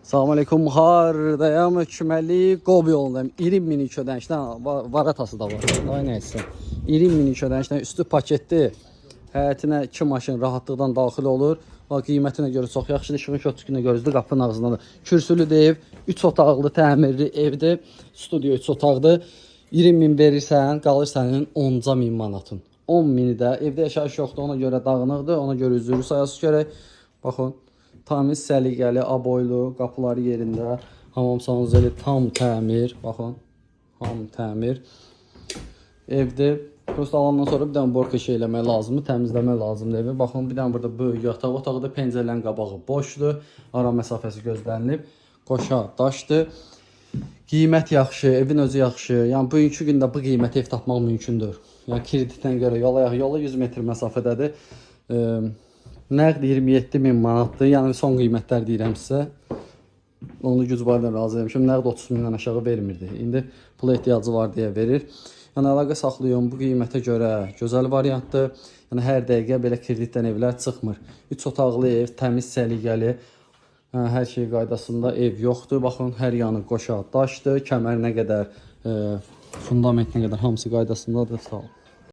Salam aleykum, hardayam? Köməli Qob yolundayım. 20 min ilk ödənişdən varatası da var. Ay nəysə. 20 min ilk ödənişdən üstü paketli. Həyətinə iki maşın rahatlıqdan daxil olur. Və qiymətinə görə çox yaxşıdır. İşığın kötüsünə görə gözlü qapının ağzındadır. Kürsülü də ev, 3 otaqlı təmirli evdir. Studiyo 3 otaqdır. 20 min verirsən, qalır sənin 10 min manatın. 10 mini də evdə yaşayış yoxdur, ona görə dağınıqdır, ona görə üzürü sayası görək. Baxın, təmiz, səliqəli, aboylu, qapıları yerində, hamam sanuzeli tam təmir. Baxın, tam təmir. Evdir. Prosta alandan sonra bir dənə borka şey eləmək lazımdır, təmizləmək lazımdır evi. Baxın, bir dənə burada böyük yataq otağıdır, pəncərələrin qabağı boşdur, ara məsafəsi gözlənilib. Qoşa daşdır. Qiymət yaxşı, evin özü yaxşı. Yəni bugünkü gündə bu qiymətə ev tapmaq mümkündür. Yəni kreditdən görə yola yola 100 metr məsafədədir. Nəqd 27 min manatdır. Yəni son qiymətlər deyirəm sizə. Onu güc barədə razı eləmişəm. Nəqd 30 mindən aşağı vermirdi. İndi pula ehtiyacı var deyə verir. Yəni əlaqə saxlayın bu qiymətə görə gözəl variantdır. Yəni hər dəqiqə belə kreditdən evlər çıxmır. 3 otaqlı ev, təmiz, səliqəli. Hə, hər şey qaydasında ev yoxdur. Baxın, hər yanı qoşa daşdır. Kəmər nə qədər, fundament nə qədər hamısı qaydasındadır. Sağ ol.